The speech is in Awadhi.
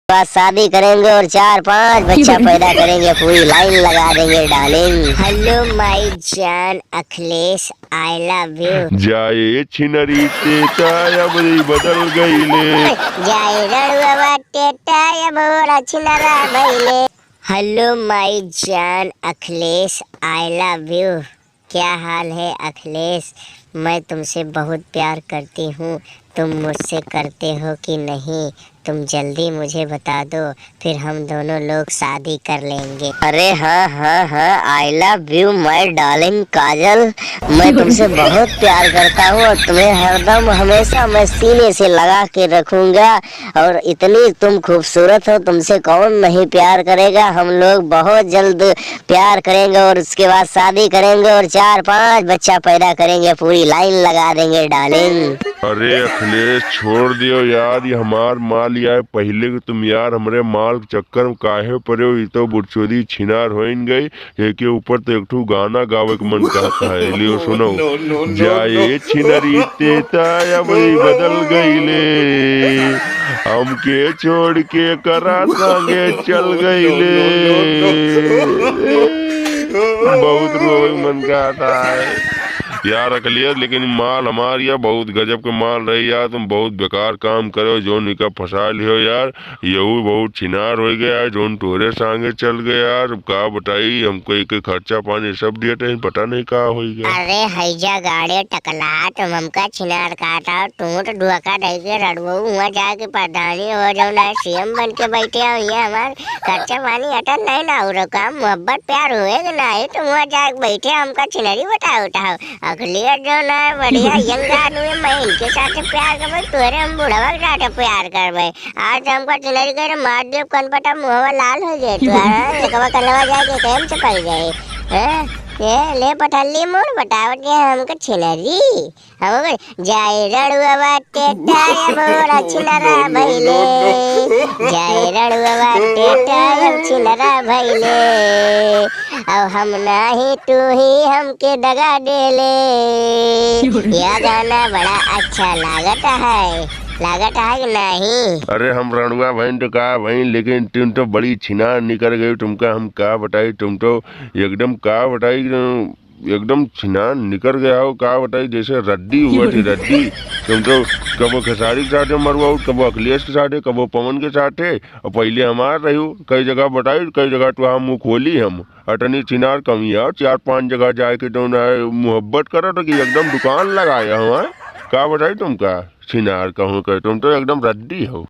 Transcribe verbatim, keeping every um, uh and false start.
बाद शादी करेंगे और चार पांच बच्चा पैदा करेंगे, पूरी लाइन लगा देंगे डार्लिंग। हेलो माय जान अखिलेश, I love you। जाए छिनरी तेता अब बदल गईले। जाए रड़ुआ तेता अब और छिनरा भइले। हेलो माय जान अखिलेश, I love you। क्या हाल है अखिलेश? मैं तुमसे बहुत प्यार करती हूँ, तुम मुझसे करते हो कि नहीं? तुम जल्दी मुझे बता दो, फिर हम दोनों लोग शादी कर लेंगे। अरे हाँ, हाँ, हाँ, I love you my darling काजल, मैं तुमसे बहुत प्यार करता हूँ और तुम्हें हरदम हमेशा मैं सीने से लगा के रखूँगा। और इतनी तुम खूबसूरत हो, तुमसे कौन नहीं प्यार करेगा। हम लोग बहुत जल्द प्यार करेंगे और उसके बाद शादी करेंगे और चार पांच बच्चा पैदा करेंगे, पूरी लाइन लगा देंगे डार्लिंग। अरे अखिलेश, छोड़ दियो यार, ये हमार माल यार, पहिले के तुम यार हमरे माल के चक्कर में काहे पड़े हो? ये तो बुरचोदी छिनार होइन गई। एके ऊपर तो एक ठो गाना गावे के मन कहता है, लियो सुनो। No, no, no, जाए no। छिनरी तेता अब बदल गईले, हमके छोड़ के करा संगे चल गईले। बहुत रोवे के मन कहता है यार अखिलेश, लेकिन माल हमार यार बहुत गजब के माल रही यार, तुम बहुत बेकार काम करे हो, जौन इका फंसा लियो यार। यहू बहुत छिनार होइ गया है, जौन तोहरे संगे चल गया यार। अब का बताई, हमको एक खर्चा पानी सब दिए थे, पता नहीं का होइ गया। अरे हैजा गाड़े टकला, तुम हमका छिनार कहत हो, तू तो धोखा दे के रड़ुआ हुआ जाके प्रधानी हो जाओ ना, सीएम बन के बैठे हो, ये हमार खर्चा पानी अटल नहीं ना, और काम मोहब्बत प्यार हुए कि नहीं, तुम हुआ जाके बैठे हमका छिनरी बताओ उठाओ। अखिलेश जौन है बढ़िया यंग आदमी, मैं इनके साथ प्यार करबे, तोहरे हम बुढ़वा के साथ प्यार करबे। आज हमका छिनरी करे मार देब, कनपटा मुहवा लाल हो जाए तोहरा, एकवा कनवा जाए के कैम से पड़ जाए। हैं? ए, ले पठल्ली मोर बतावत के हमका छिनरी। हम ओकर जाए रड़ुआ टेटा अब मोर छिनरा भइले। जाए रड़ुआ टेटा अब छिनरा भइले। अब हम नाही तू ही हमके दगा देले। यह गाना बड़ा अच्छा लागत है, लागत है कि नहीं? अरे हम रड़ुआ भइन तो का भइन, लेकिन तुम तो बड़ी छिनार निकर गई, तुमका हम का बताई, तुम तो एकदम का बताई, एकदम छिनार निकर गया हो, का बताई, जैसे रड्डी हुआ थी, रड्डी। तुम तो कबो खेसारी के साथे मरवाओ, कबो अखिलेश के साथे, कबो पवन के साथे, और पहिले हमार रही हो, कई जगह बताई, कई जगह तो हम मुँह खोली हम, अटनी छिनार कमी आओ, चार पांच जगह जाए के तो ना मोहब्बत करत हो कि एकदम दुकान लगाए हो, हैं? का बताई तुमका, छिनार कहूँ के, तुम तो एकदम रड्डी हो।